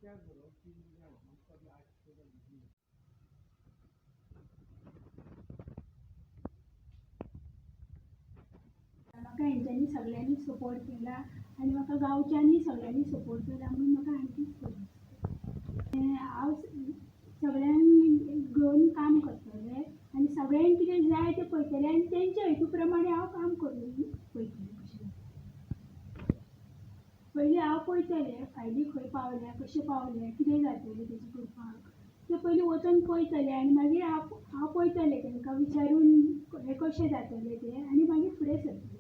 म्हाका हेंच्यांनी सगळ्यांनी सपोर्ट केला आनी म्हाका गांवच्यांनी सगळ्यांनी सपोर्ट केला म्हणून म्हाका आणखीच बरें दिसता. हांव सगळ्यांक घेवन काम करतलें आनी सगळ्यांक कितें जाय तें पळयतलें आनी तेंच्या हेतू प्रमाणे हांव काम करून पळयतलें. कशें पयलीं हांव पळयतलें फायली खंय पावल्या, कशें पावलें, कितें जातलें तेजें करपाक तें पयलीं वचोन पळयतलें आनी मागीर हांव पळयतलें तांकां विचारून हें कशें जातलें तें आनी मागीर फुडें सरतलें.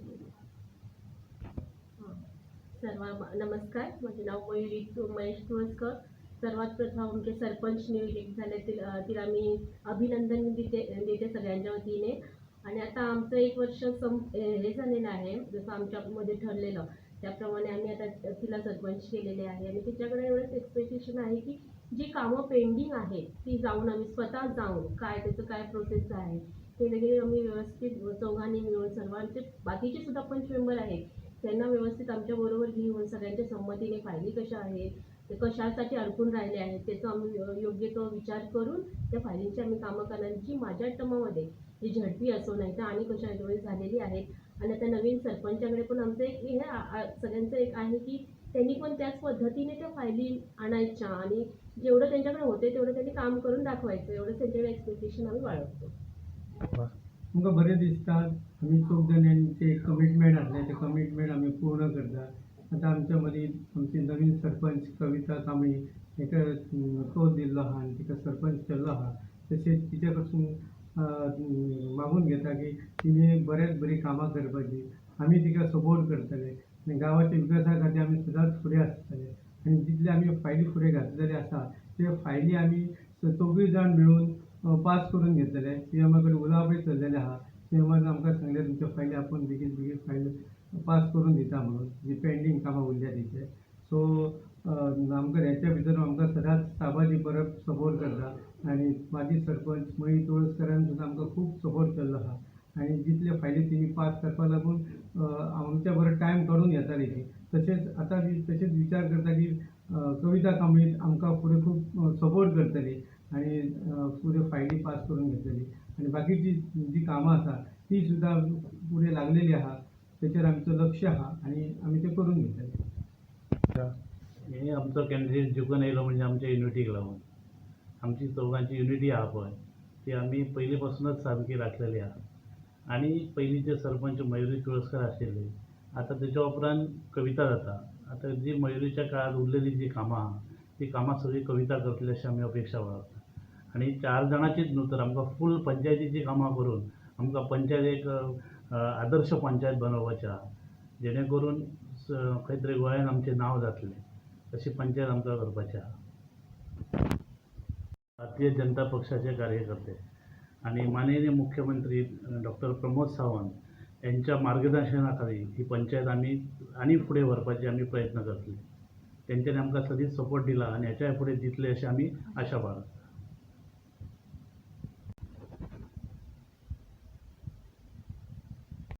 सर्व नमस्कार, माझे नाव मयुरी महेश तुळसकर. सर्वात प्रथम आमचे सरपंच न्यू इलेक्ट झाले तिला मी अभिनंदन देते देते सगळ्यांच्या वतीने. आणि आता आमचं एक वर्ष हे झालेलं आहे, जसं आमच्यामध्ये ठरलेलं त्याप्रमाणे आम्ही आता तिला सरपंच केलेले आहे. आणि तिच्याकडे एवढंच एक्सपेक्टेशन आहे की जी कामं पेंडिंग आहेत ती जाऊन आम्ही स्वतः जाऊन काय त्याचं काय प्रोसेस आहे ते वगैरे आम्ही व्यवस्थित चौघांनी मिळून सर्वांचे बाकीचे सुद्धा पंच मेंबर आहेत त्यांना व्यवस्थित आमच्याबरोबर घेऊन सगळ्यांच्या संमतीने फायली कशा आहेत, ते कशासाठी अडकून राहिले आहेत त्याचा आम्ही योग्य तो विचार करून त्या फायलींची आम्ही कामं करणार, जी माझ्या टर्मामध्ये जी झडपी असो नाही तर आणि कशा याच्यामध्ये झालेली आहेत. आणि आता नवीन सरपंचाकडे पण आमचं एक हे सगळ्यांचं एक आहे की त्यांनी पण त्याच पद्धतीने त्या फायली आणायच्या आणि जेवढं त्यांच्याकडे होते तेवढं त्यांनी काम करून दाखवायचं, एवढंच त्यांच्याकडे एक्सपेक्टेशन आम्ही बाळगतो. आमकां बरें दिसता आमी चौग जाणांचे एक कमिटमेंट आसलें, तें कमिटमेंट आमी पूर्ण करता. आतां आमच्या मदीं आमची नवीन सरपंच कविता कांबळी हेका तोल दिल्लो आहा आनी तिका सरपंच केल्लो आहा. तशेंच तिच्या कडसून मागून घेता की तिणें बऱ्याच बरीं कामां करपाची, आमी तिका सपोर्ट करतले आनी गांवाच्या विकासा खातीर आमी सदांच फुडें आसतले. आनी जितले आमी फायली फुडें घातलेले आसा ते फायली आमी चौगूय जाण मेळून पास करून घेतले. सी एमा कडेन उलोवपूय चल्लेलें आहा. सी एमान आमकां सांगलें तुमच्यो फायली आपूण बेगीन बेगीन फायल पास करून दिता म्हणून, जी पेंडींग कामां उरल्या तिचे. सो आमकां हेच्या भितर आमकां सदांच साबाजी परब सपोर्ट करता आनी माजी सरपंच मयी तुळसकरान सुद्दां आमकां खूब सपोर्ट केल्लो आहा. आनी जितले फायली तिणी पास करपाक लागून आमच्या बरोबर टायम काडून येताली ती. तशेंच आतां बी तशेंच विचार करता की कविता कांबळी आमकां फुडें खूब सपोर्ट करतली आनी फुडें फायली पास करून घेतली आनी बाकीची जी कामां आसा ती सुद्दां फुडें लागलेली आहा, तेचेर आमचो लक्ष आहा आनी आमी तें करून घेतले. हे आमचो कॅन्डिडेट जिखून येयलो म्हणजे आमच्या युनिटीक लागून आमची चौगांची युनिटी आहा पळय ती आमी पयलीं पासूनच सामकी राखलेली आहा. आनी पयलींचे सरपंच मयुरी तुळसकर आशिल्ली, आतां तेच्या उपरांत कविता जाता. आतां जी मयुरीच्या काळांत उरलेली जी कामां आहा ती कामां सगळीं कविता करतली अशी आमी अपेक्षा बाळगता. आनी चार जाणांचीच न्हू तर आमकां फूल पंचायतीची कामां करून आमकां पंचायत एक आदर्श पंचायत बनोवपाची आहा, जेणे करून खंय तरी गोंयान आमचें नांव जातलें अशी पंचायत आमकां करपाची आहा. भारतीय जनता पक्षाचे कार्यकर्ते आणि माननीय मुख्यमंत्री डॉक्टर प्रमोद सावंत यांच्या मार्गदर्शनाखाली ही पंचायत आमी आनी फुडें व्हरपाची आमी प्रयत्न करतले. तेंच्यांनी आमकां सदींच सपोर्ट दिला आनी हेच्याय फुडें दितले अशें आमी आशा बाळगतात.